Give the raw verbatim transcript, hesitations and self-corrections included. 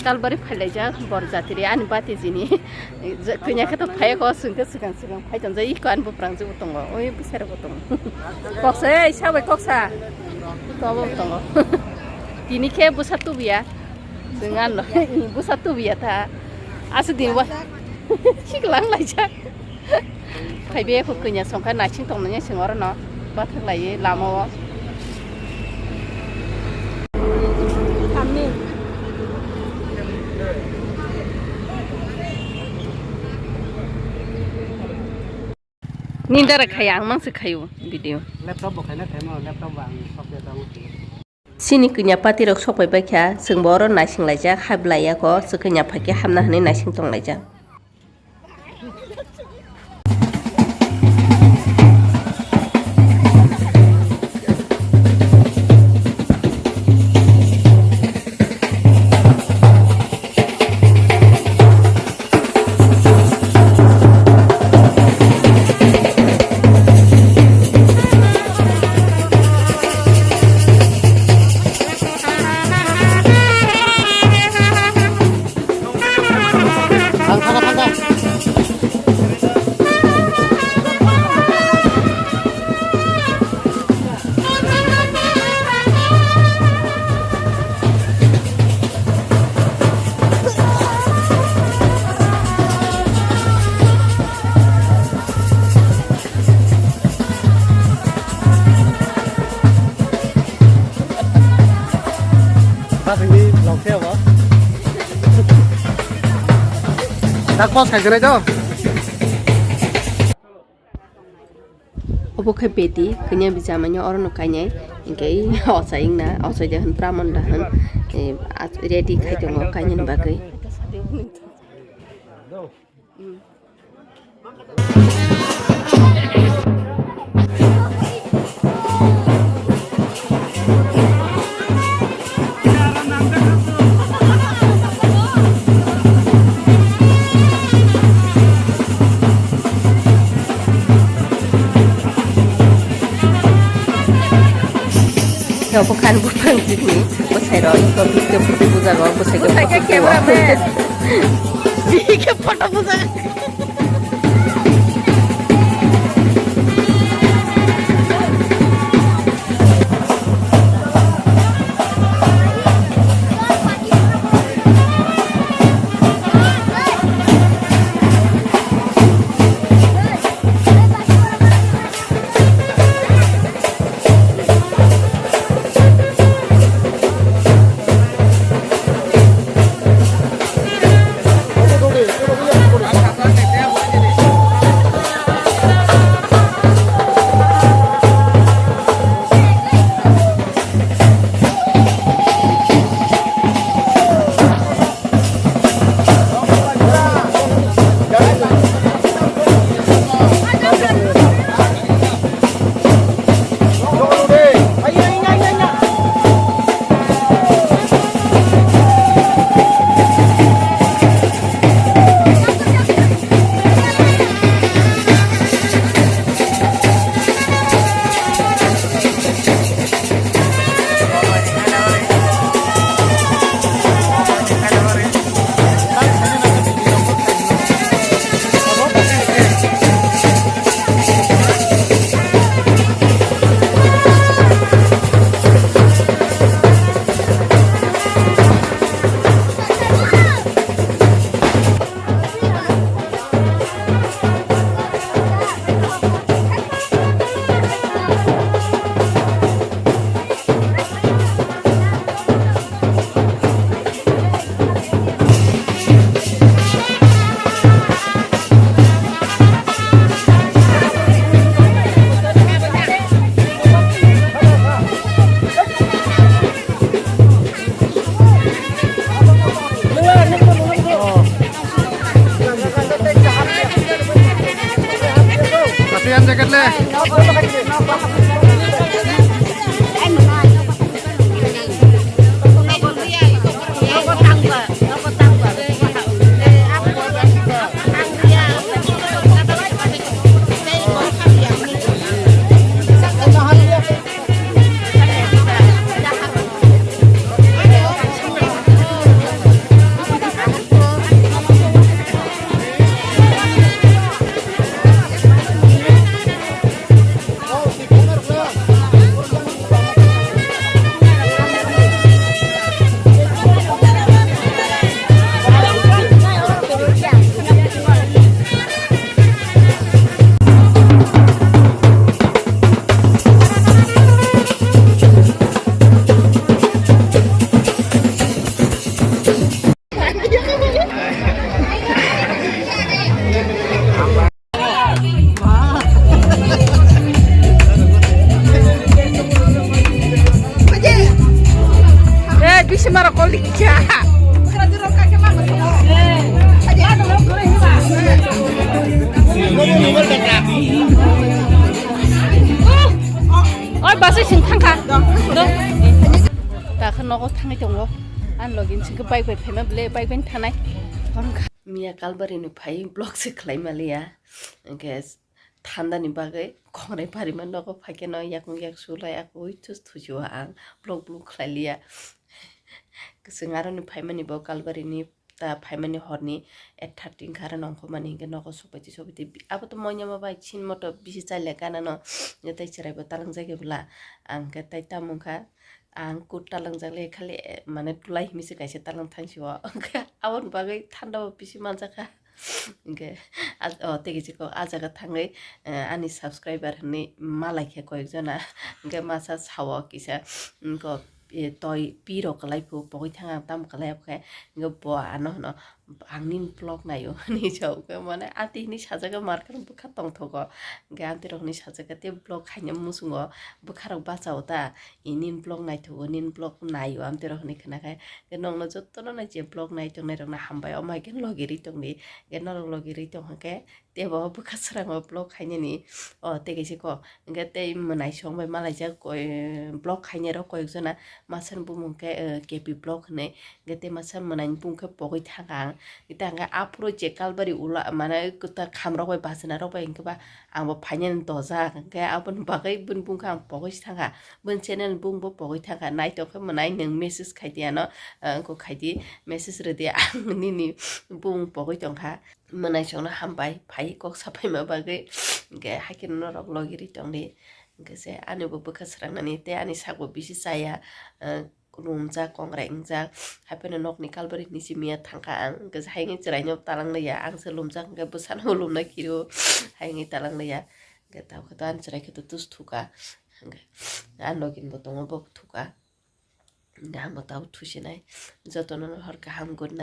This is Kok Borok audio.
Kalbari phailaijak bor jatiri ani bati jini. Kanya khe to phai ko swngkhe swkang swkang phai tongjak iko ani buprang jebo tongo oi bwsarok bo tongo. Koksa ei sabai koksa. Iko bo tongo. Tini khe bwsa tubuya. Swng ano bwsa tubuya ta. Aswk din wa. Siklang laijak. Phaibe kho kanya songkha naising tongnani swng orono bathak laiwi lama o. Nindara khaya ang mangsa khayo video. Laptop bo khaina khaimo, laptop bo ang software download khayo. Chini kanya party rok sokpai baikha, chwngbo oro naising laijak, hap laiya ko, chwkanya phaikhe hamna hwnwi naising tong laijak. Basingni vlog se abo. Dak pause khai gwnai do. Obo khe beti, kanya bijamani orono kainai, hinkhe ochaikna, ochaida hwn, pramon da hwn, eh, ready khai tongo kainani bagwi. Obo khan buphang jikni bwsai rok iko bikhe photo bujago, bwsai khe photo bujago. Bikhe photo bujago. Kasihan jacket le. Ang login singkhe bike bai phaima bwle, bike bai thanai. Miya Kalbari ni phai vlog se khlai maliya. Hwnkhe thanda ni bagwi khongnai parima nogo phaikhe no yakung yak sulai ako ui thus thusiwa ang vlog vlog khlai liya. Kwchwng aro ni phaimani bo Kalbari ni ta phaimani horni eight thirty wngkha aro nongkhormani hwnkhe nogo sobaiti sobaiti abo to moyama bai chin moto bisi chailek gana no tei chwrai bo talangjak bwla ang khe tei tamo wngkha. Ang kut talangjak le khali, eh, mane tulai hinwi se kaisa talang thang si o. Hwnkhe aboni bagwi thanda bo bisi manjakha. Hwnkhe, ah, oh, tei kisa kok ah jaga thangwi, eh, ani subscriber hinwi malai khe koyek jona. Hwnkhe masa sao kisa, mm, ko, eh, toi pi rok kwlai phu pogwi thang ang tamo kwlai khe. Hwnkhe bo ano hwno, "Ang nini vlog naio," hinwi sa khe, mane amtwi hinwi sajagwi markhe bwkha tongthogo. Hwnkhe amtwi rok hinwi sajagwi tei vlog khaina muchungo bwkha rok bachao ta, "I nini vlog naithogo, nini vlog naio," amtwi rok hinwi khna khe. Hwnkhe nokno jotono nai je vlog nai tongnai rokno hambai, omo hai khe logi rwi tongdi. Hwnkhe norok logi rwi tong khe teibo bwkha swrango vlog khainani, o, tei kaisa kok. Hwnkhe tei mwnaisong bai malaijak koi, vlog khainai rok koyek jona. Masani bumung khe, eh, K P vlog hinwi. Hwnkhe tei masa mwnaini bumung khe pogwi thangkha ang. Hwnkhe tei hwnkhe aphuru je Kalbari ula, mane kwtal khamrok bai bachana rok bai hwnkhe ba ang bo phainani dojak. Hwnkhe aboni bagwi bini bumung khe ang pogwi se thangkha. Bini channel ni bumung bo pogwi thangkha. Naitong khe mwnai nwng message khai di ano, eh, wngkok khai di, message rwdi ang nini bumung pogwi tongkha. Mwnaisongno hambai phai kok saphaima bagwi. Hwnkhe haikhe norok logi rwi tongdi. Hwnkhe se ani bo bwkha swrangnani tei ani sakbo bisi chaya, eh, lumjak kongrai wngjak. Haiphano nokni Kalbari hinwi se miya thangkha ang. Hwnkhe se haikhe chwraino talang liya. Ang se lumjak hwnkhe bwsano bo lumna kirio. Haikhe talang liya. Hwnkhe tamo khe to ani chwrai khe to tus thuka. Hwnkhe ani logi bo tongo bo thuka. Hwnkhe ang bo tamo thusinai. Jotono hor kaham good night.